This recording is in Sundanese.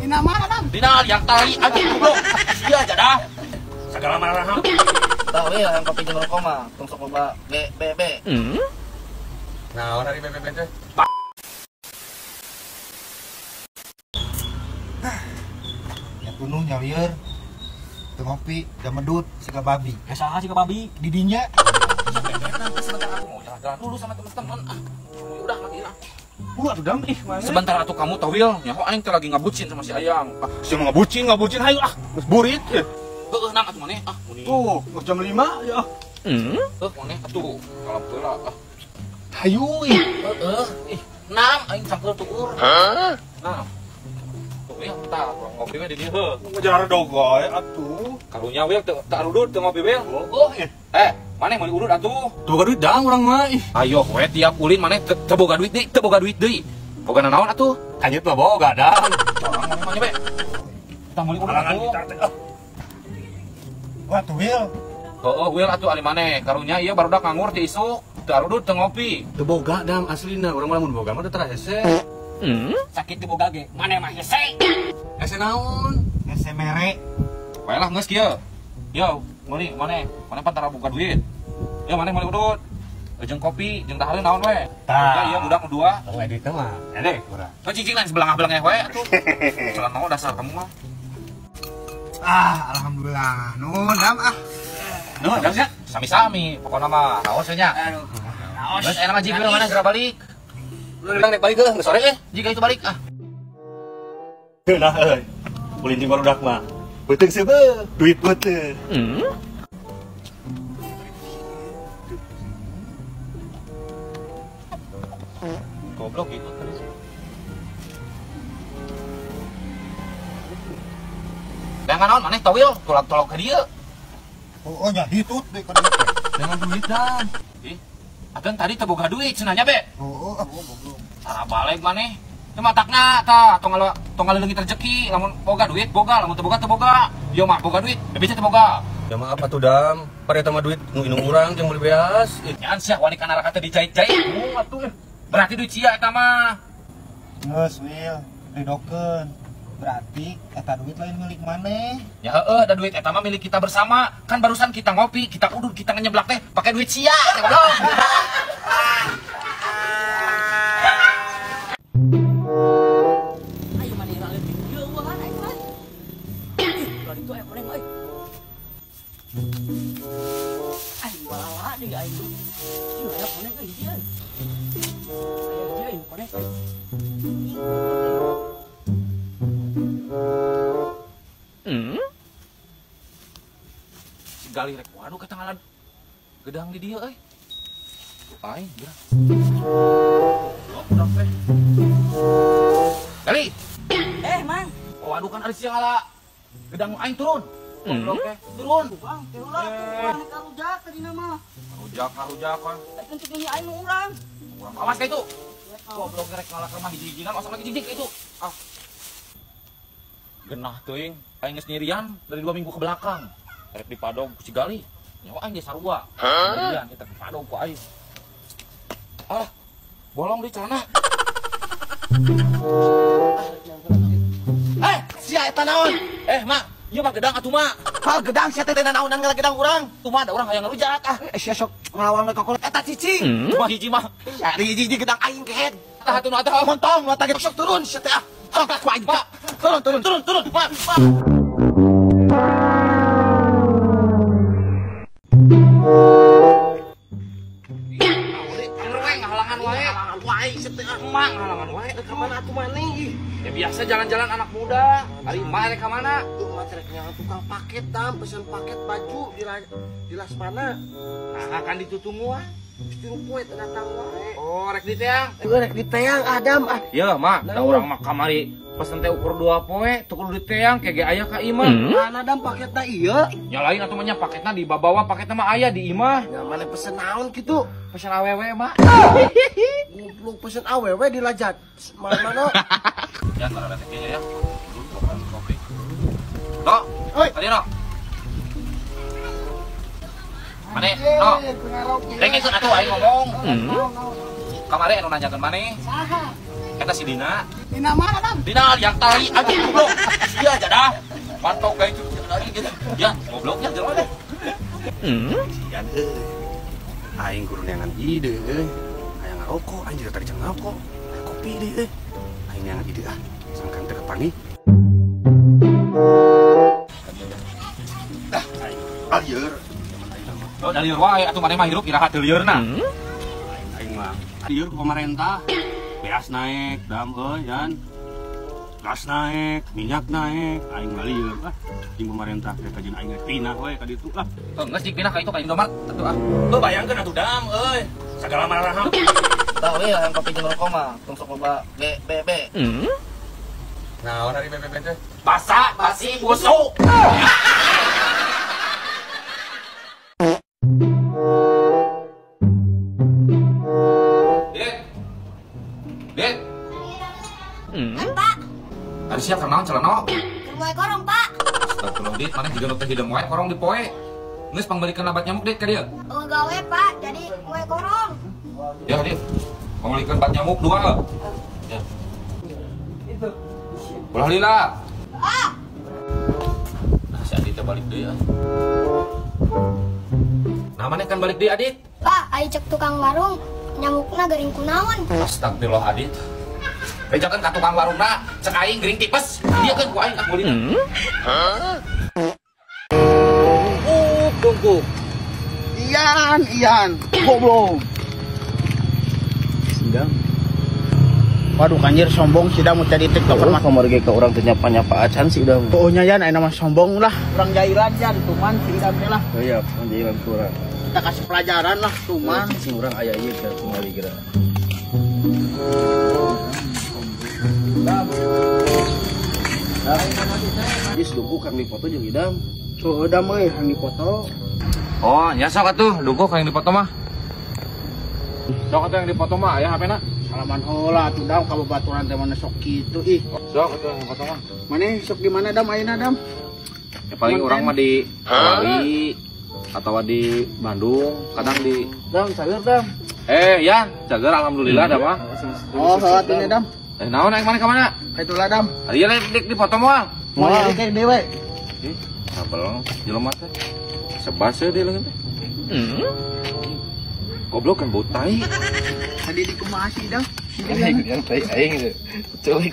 Dina mana, Dam? Dina yang tali anjing goblok. Sia jadah. Segala marah. Tahu ya yang kopi jeung rokok mah, tong sok loba B B B. Naon ari B B B teh? Ya penuh nyalieur. Teu ngopi, da medut siga babi. Ya saha siga babi? Didinya. Sebentar aku mau jalan-jalan dulu sama teman-teman. Ah, udah matiin ah. Buat dam ih mana? Sebentar atuh kamu tawil, nyaho aing teh lagi ngabucin sama si Ayang. Ah, si mau ngabucin, ngabucin hayu ah, geus burit. Heueuh nang atuh maneh ah muni. Tuh, geus jam 5 ya. Heuh maneh atuh kalem heula ah. Hayu ih. Heueuh ih, nang aing cangkeul tuur. Hah? Nah. Tuh ya tah ngopi we di dieu heuh. Ngejar dogoy atuh. Karunya we teu arudut teu ngopi we. Oh ih. Maneh meuli urut atuh. Teu boga duit dang urang mah ih. Ayo we tiap ulin maneh teu boga duit deui, teu boga duit deui. Boga nanaon atuh? Kanjut mah boga dang. Corang maneh mah nya be. Tah meuli urut atuh. Wah tuh Wil. Heueuh Wil atuh ari maneh. Karunya ieu barudak nganggur ti isuk, teu arudut teu ngopi. Teu boga dang aslina urang mah lamun boga mah teu tara hese. Sakit teu boga ge, maneh mah hese. Hese naon? Hese mere. Bae lah geus kieu. Yo, meuli maneh, maneh pan tara boga duit. Ya maneh meuli udut. Jeung kopi, jeung dahareun naon we. Tah. Ya budak nu dua. Tong edit mah, edek urang. Teu cicing lain sebelangah-belangeh we atuh. Celana dasar kamu mah. Ah, alhamdulillah. Nuhun dam ah. Nuhun dam nya. Sami-sami pokona mah. Raos we nya. Aduh. Raos. Geus enak mah jig mana geura balik. Urang rek balik heuh, geus sore eh. Jika itu balik ah. Heuh lah euy. Ulin jeung barudak mah. Beuteung seubeuh, duit beuteung. Goblok gitu. Jangan naon maneh tawil, tolak-tolak ka dieu. Oh, nya hitut deui ka dieu. Jangan duit dan. Ih, atuh tadi teu boga duit cenah nya be. Oh, goblok. Tara balik maneh. Teu matakna tah, tong ngaleungit rezeki, lamun boga duit boga, lamun teu boga teu boga. Ieu mah boga duit, bebas teu boga. Ya maaf atuh dam, pareta mah duit nu inung urang jeung meuli beas. Nyaan sia wani ka neraka teh dijait-jait. Oh, atuh. Berarti duit sia eta mah. Geus Wil, ridokeun. Berarti eta duit lain milik maneh. Ya heueuh, da duit eta mah milik kita bersama. Kan barusan kita ngopi, kita udut, kita nyeblak teh pakai duit sia, goblok. Ayo maneh raleun jeueuhan aing mah. Ulah ditu aya koneng euy. Aing balala deui aing. Ieu aya koneng euy ieu. Aya ieu koneng. Si Galih rek waduh ketangalan gedang di dia euy. Aing geura. Goblok teh. Galih. Mang. Waduh kan ari sia ngala gedang aing turun. Goblok teh, turun. Bang, heula urang rek karujak tadina mah. Karujak, karujak kan. Rek untuk nyanyi aing nu urang. Urang awas ka itu. Goblok rek ngala ka rumah hiji-hijinan osok lagi jijik ka itu. Ah. Genah teuing, aing geus nyirian dari 2 minggu ke belakang. Rek dipadog ku si Galih. Nyawa aing ge sarua. Nyirian eta dipadog ku aing. Ah, bolong di celana. Sia eta naon? Mak, ieu mah gedang atuh mak. Hal gedang sia teh naonan ngala gedang urang. Tuh mah ada urang hayang ngarujak ah. Sia sok ngelawan we ka eta cicing. Cuma hiji mah. Sia hiji gedang aing kehed. Tah atuh nu atuh montong nu eta sok turun sia teh ah. Sok ku aing. Turun turun turun turun. Mak. Ngahalangan wae. Wae sia teh ah. Mak ngahalangan wae. Ka mana atuh maneh ih. Ya biasa jalan-jalan anak muda. Ari emak rek ka mana? Tuh emak rek nyawa tukang paket tam, pesen paket baju di Lasmana. Nah, kan ditutungguan. Geus tilu poe teu datang wae. Oh, rek diteang. Heuh rek diteang Adam ah. Yeuh, mak, da urang mah kamari pesen teh ukur 2 poe, teu kudu diteang kege aya ka imah. Mana dam paketna ieu? Nya lain atuh mah nya paketna dibabawa paketna mah aya di imah. Nya mana pesen naon kitu? Pesen awewe, mak. Goblok pesen awewe di lajat. Mana-mana. Ya, entar ada kayaknya ya. Dulu kopi. No. Oi. Tadi no. Mane, no. Dengekeun atuh aing ngomong. Kamari anu nanyakeun maneh. Saha? Eta si Dina. Dina mana, Dam? Dina yang tali anjing goblok. Sia jadah. Mantok kayak itu lagi gitu. Ya, gobloknya jelema deh. Sian euy. Aing kudu neangan ide euy. Hayang ngarokok, aing juga tadi can ngarokok. Aya kopi deui euy. Aing neangan ide ah, sangkan teu kapanggih. Dah, aing lieur. Oh, da lieur wae atuh maneh mah hirup iraha teu lieurna. Aing mah lieur ku pemerintah. Beas naik, dam euy, yan. Gas naik, minyak naik, aing mah lieur lah. Jeung pemerintah teh kajeun aing pindah we ka ditu lah. Oh, geus jik pindah ka itu ka Indomaret atuh ah. Tuh bayangkeun atuh dam euy. Sagala maraham. Tahu ya yang kopi jeung rokok mah tong sok loba B B B. Naon ari BBB teh? Basa, basi, busuk. Dit. Dit. Pak. Tadi siap karena celana. Keur moe korong, Pak. Astagfirullah, Dit, maneh jiga nu teh hideung wae korong di poe. Geus pangbelikeun obat nyamuk, Dit, ka dieu. Oh, gawe, Pak. Jadi moe korong. Ya, Dit. Pangbelikeun obat nyamuk 2. Ya. Ulah lila. Ah. Nah, si Adit teh balik deui ah. Nah, maneh kan balik deui, Adit. Pak, ai cek tukang warung nyamukna gering kunaon. Astagfirullah, Adit. Bejakeun ka tukang warungna, cek aing gering tipes. Dia kan ku aing ak meulina. Bungkuk. Ian, Ian, goblok. Sidang. Waduh kanjir sombong sidang mau tadi TikToker mah. Kamar ge ka urang teh nyapa-nyapa acan si Idam. Pokoknya Yan ayeuna mah sombong lah. Urang jailan Yan, tuman si Idam teh lah. Oh iya, urang jailan ku urang. Kita kasih pelajaran lah tuman. Cing urang aya ieu teh tingali geura. Geus duku kang dipoto jeung Idam. Heueuh Dam euy, kang dipoto. Oh, nya sok atuh, duku kang dipoto mah. Sok atuh yang dipoto mah aya HP-na. Salaman heula atuh Dam ka babaturan teh mana sok kitu ih. Sok atuh yang dipoto mah. Maneh sok di mana Dam ayeuna Dam? Ya paling urang mah di Bali atau di Bandung, kadang di Dam, cager Dam. Ya, cager alhamdulillah Dam mah. Oh, heuh atuh nya Dam. Naon aing maneh ka mana? Ka itulah Dam. Ari dik dipoto moal. Moal dek dewe. Ih, sabel jelema teh. Sebas dia leungeun teh. Goblok kan bau tai. Tadi di kumaha sih Dam? Aing tai aing. Culik.